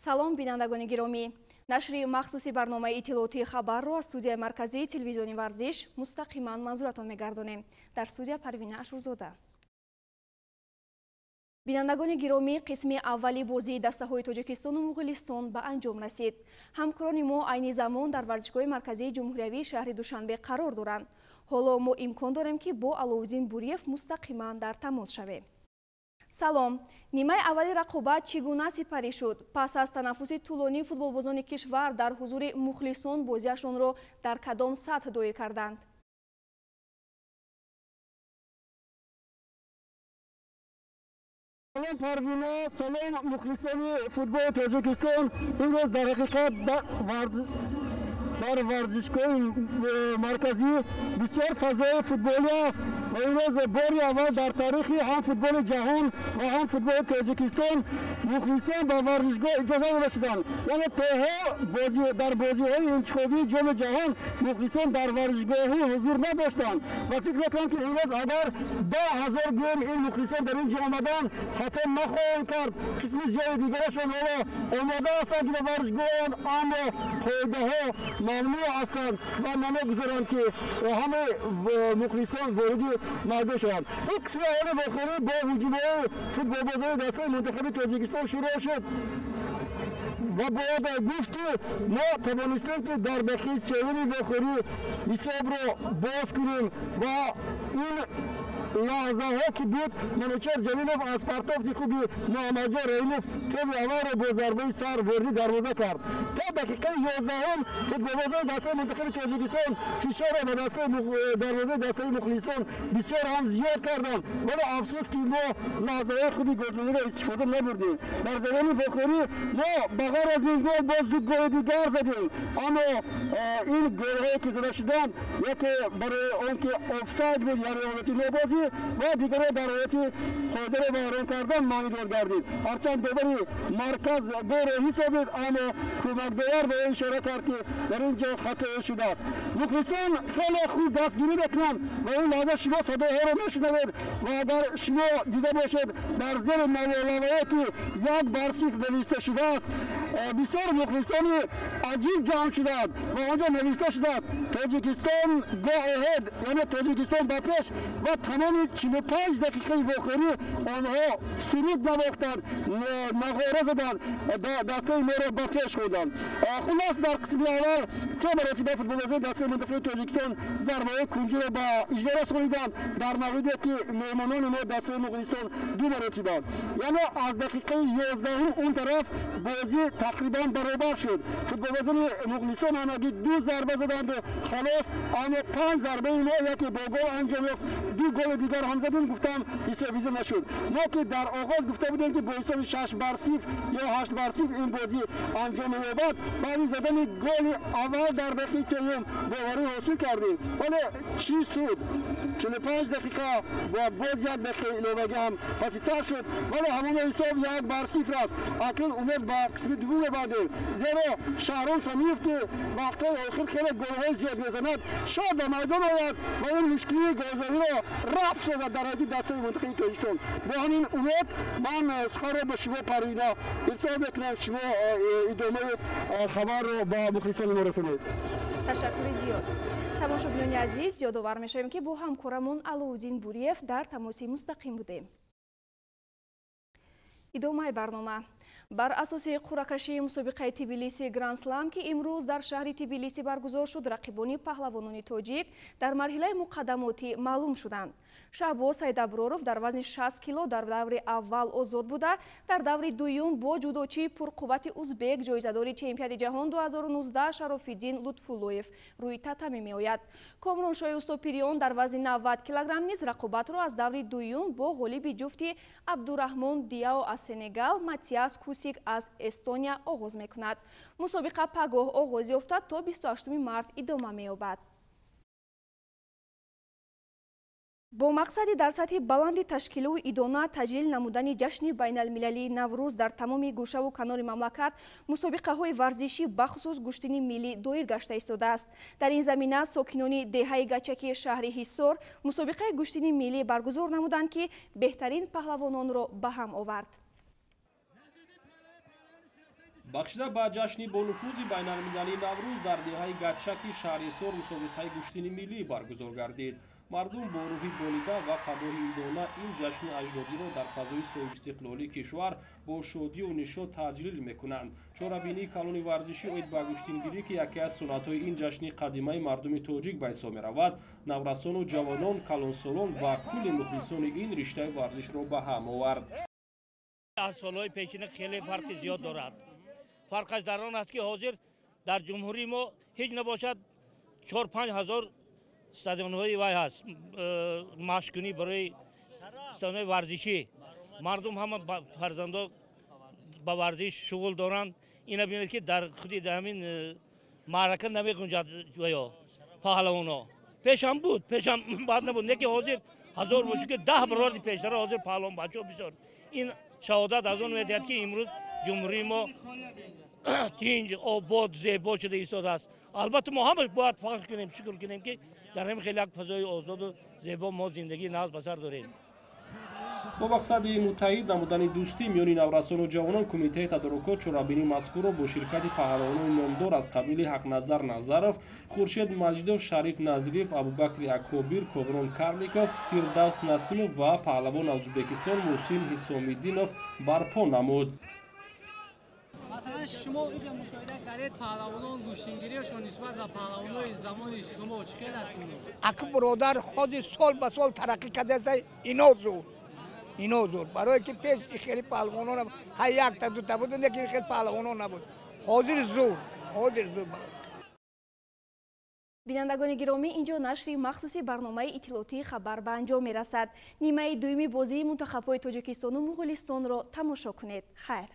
Салом, бинандагони гиромӣ. Нашри махсуси барномаи иттилоотии хабарро аз студияи марказии телевизиони варзиш мустақиман манзуратон мегардонем. Дар студия Парвина Ашурзода. Бинандагони гиромӣ, қисми аввали бозии дастаҳои Тоҷикистону Муғулистон ба анҷом расид. Ҳамкорони мо айни замон дар варзишгоҳи марказии ҷумҳуриявии шаҳри Душанбе қарор доранд. Ҳоло мо имкон дорем, ки бо Аловуддин Буриев мустақиман дар тамос шавем. Салом. Нимаи аввали рақобат чӣ гуна сипарӣ шуд? Пас аз танаффуси тӯлонии футболбозони кишвар дар ҳузури мухлисон бозиашонро дар кадом сатҳ доир карданд? Салом, Парвина, салом, мухлисони футболи Тоҷикистон. Имрӯз дар ҳақиқат дар варзишгоҳи марказӣ бисёр фазои футболӣ аст ва имрӯз бори аввал дар таърихи ҳам футболи ҷаҳон ва ҳам футболи Тоҷикистон мухлисон ба варзишгоҳ иҷоза дода шуданд. Яъне тоҳо дар бозиҳои интихобии ҷоми ҷаҳон мухлисон дар варзишгоҳӣ ҳузур надоштанд ва фикр мекунам, ки имрӯз агар 10 000 гӯем ин мухлисон дар ин ҷо омаданд, хато нахоҳанд кард. Қисми зиёди дигарашон ҳоло омода ҳастанд, ки ба варзишгоҳ оянд, аммо қоидаҳо мамнӯъ ҳастанд ва намегузоранд, ки ҳамаи мухлисон вориди майдон шаванд. Хуб, қисми аввали вохӯрӣ бо ҳуҷумҳои футболбозони дастаи мунтахаби Тоҷикистон шурӯъ шуд ва бояд гуфт, ки мо тавонистем, ки дар дақиқаи сеюми вохӯрӣ ҳисобро боз кунем ва ин лаҳзаҳо ки буд, Манучер Ҷалилов аз партофти хуби Муҳаммадҷон Раимов тоби аввалро бо зарбаи сар вориди дарвоза кард. То дақиқаи 11-ум футболбозони дастаи мунтахаби Тоҷикистон фишорро ба дастаи дарвозаи дастаи мухлисон бисёр ҳам зиёд карданд, вале афсӯс, ки мо лаҳзаҳои хуби голзаниро истифода набурдем. Дар ҷараёни вохӯрӣ мо ба ғайр аз ин гол боз ду голи дигар задем, аммо ин голҳое ки зада шуданд, яке барои он ки офсайд буд, яъне ҳолати нобозӣ, ва дигаре дар ҳолати қоидаро вайрон кардан маънидор гардид. Ҳарчанд довари марказ голро ҳисобид, аммо кӯмакдовар ба ӯ ишора кард, ки дар ин ҷо хатое шудааст. Мухлисон хеле хуб дастгирӣ мекунанд ва ин лаҳза шумо садоҳоро мешунавед ва агар шумо дида бошед, дар зери наволавае, ки 1-0 нависта шудааст, бисёр мухлисони аҷиб ҷамъ шудаанд ва онҷо нависта шудааст «Тоҷикистон go ahead», яъне Тоҷикистон ба пеш, ва тамоми 45 дақиқаи вохӯрӣ онҳо суруд навохтанд, нағора заданд, дастаи моро ба пеш хонданд. Хулос, дар қисми аввал се маротиба футболбозони дастаи мунтахаби Тоҷикистон зарбаҳои кунҷиро ба иҷро расониданд, дар мавриде ки меҳмонони мо, дастаи Муғулистон, ду маротиба. Яъне аз дақиқаи 11-ум он тараф бозӣ тақрибан баробар шуд. Футболбозони муғулистон ҳамагӣ ду зарба заданду халос, аммо панҷ зарбаи мо яке бо гол анҷом ёфт, ду голи дигар ҳам задем, гуфтам, ҳисобида нашуд. Мо ки дар оғоз гуфта будем, ки бо ҳисоби 6-0 ё 8-0 ин бозӣ анҷом меёбад, баъди задани голи аввал дар дақиқаи сеюм боварӣ ҳосил кардем, вале чӣ суд? 45 дақиқа ва боз як дақиқаи иловагӣ ҳам паси сар шуд, вале ҳамон ҳисоб 1-0 аст. Акнун умед ба қисми дуввум мебандем, зеро Шаҳром Самиев, ки вақтҳои охир хеле голҳои зиёд мезанад, шояд ба майдон ояд ва ин мушкилии голзаниро рафъ созад дар ҳайати дастаи мунтахаби Тоҷикистон. Бо ҳамин умед ман суханро ба шумо, Парвина, ирсол мекунам. Шумо идомаи хабарро ба мухлисони мо расонед. Ташаккури зиёд. Тамошобинони азиз, ёдовар мешавем, ки бо ҳамкорамон Алоуддин Буриев дар тамоси мустақим будем. Идомаи барнома. Бар асоси қуръакашии мусобиқаи Тбилиси Грандслам, ки имрӯз дар шаҳри Тбилиси баргузор шуд, рақибони паҳлавонони тоҷик дар марҳилаи муқаддамотӣ маълум шуданд. Шаҳбоз Сайдаброров дар вазни 60 кило дар даври аввал озод буда, дар даври дуюм бо ҷудочии пурқуввати узбек, ҷоизадори чемпионати ҷаҳон 2019 Шарофиддин Лутфуллоев рӯи татами меояд. Комроншоҳи Устопириён дар вазни 90 килограмм низ рақобатро аз даври дуюм бо ғолиби ҷуфти Абдураҳмон Диао аз Сенегал, Матиас Кусик аз Эстония оғоз мекунад. Мусобиқа пагоҳ оғоз ёфта, то 28 март идома меёбад. Бо мақсади дар сатҳи баланди ташкилу идона таҷлил намудани ҷашни байналмилалии Наврӯз дар тамоми гӯшаву канори мамлакат мусобиқаҳои варзишӣ, бахусус гӯштини миллӣ, доир гашта истодааст. Дар ин замина сокинони деҳаи Гачаки шаҳри Ҳисор мусобиқаи гӯштини миллӣ баргузор намуданд, ки беҳтарин паҳлавононро ба ҳам овард. Бахшида ба ҷашни бонуфузи байналмилалии Наврӯз дар деҳаи Гачаки шаҳри Ҳисор мусобиқаи гӯштини миллӣ баргузор гардид. Мардум бо рӯҳи болида ва қабоҳи идона ин ҷашни аҷдодиро дар фазои соҳибистиқлолии кишвар бо шодию нишот таҷлил мекунанд. Чорабинии калони варзишӣ оид ба гӯштингирӣ, ки яке аз суннатҳои ин ҷашни қадимаи мардуми тоҷик ба ҳисоб меравад, наврасону ҷавонон, калонсолон ва кулли мухлисони ин риштаи варзишро ба ҳам овард. Аз солҳои пешина хеле фарқи зиёд дорад. Фарқаш дар он аст, ки ҳозир дар ҷумҳурии мо ҳеҷ набошад 4-5 ҳазор стадионҳои вай ҳаст, машқкунӣ барои стадионҳои варзишӣ. Мардум ҳама фарзандо ба варзиш шуғл доранд. Ина бинед, ки дар худи ҳамин маърака намегунҷад ваё паҳлавоно. Пешам буд, пешам бад набуд, не ки ҳозир ҳазор бошад, ки 10 баробари пештара ҳозир паҳлавон бачаҳо бисёр. Ин шаҳодат аз он медиҳад, ки имрӯз ҷумҳурии мо тинҷ, обод, зебо шуда истодааст. Албатта, мо ҳама бояд фахр кунем, шукр кунем, ки дар ҳамин хеле як фазои озоду зебо мо зиндагии нағз ба сар дорем. Бо мақсади муттаҳид намудани дӯстӣ миёни наврасону ҷавонон, кумитаи тадорукот чорабинии мазкурро бо ширкати паҳлавонони номдор аз қабили Ҳақназар Назаров, Хуршед Маҷидов, Шариф Назриев, Абубакри Акобир, Комрон Карликов, Фирдавс Насимов ва паҳлавон аз Ӯзбекистон Муҳсин Ҳисомиддинов барпо намуд. Масалан, шумо инҷо мушоҳида кардед, паҳлавонон гӯштингириашон нисбат ба паҳлавонои замони шумо чӣ хел аст? Аку бародар, ҳозир сол ба сол тараққӣ кардааст. Ино зур, ино зур, барое ки пеш хеле паҳлавонон ҳай якта дута буд, лекин хеле паҳлавонон набуд. Ҳозир зур, ҳозир зур. Бинандагони гиромӣ, инҷо нашри махсуси барномаи иттилоотии «Хабар» ба анҷом мерасад. Нимаи дуюми бозии мунтахабҳои Тоҷикистону Муғулистонро тамошо кунед. Хайр.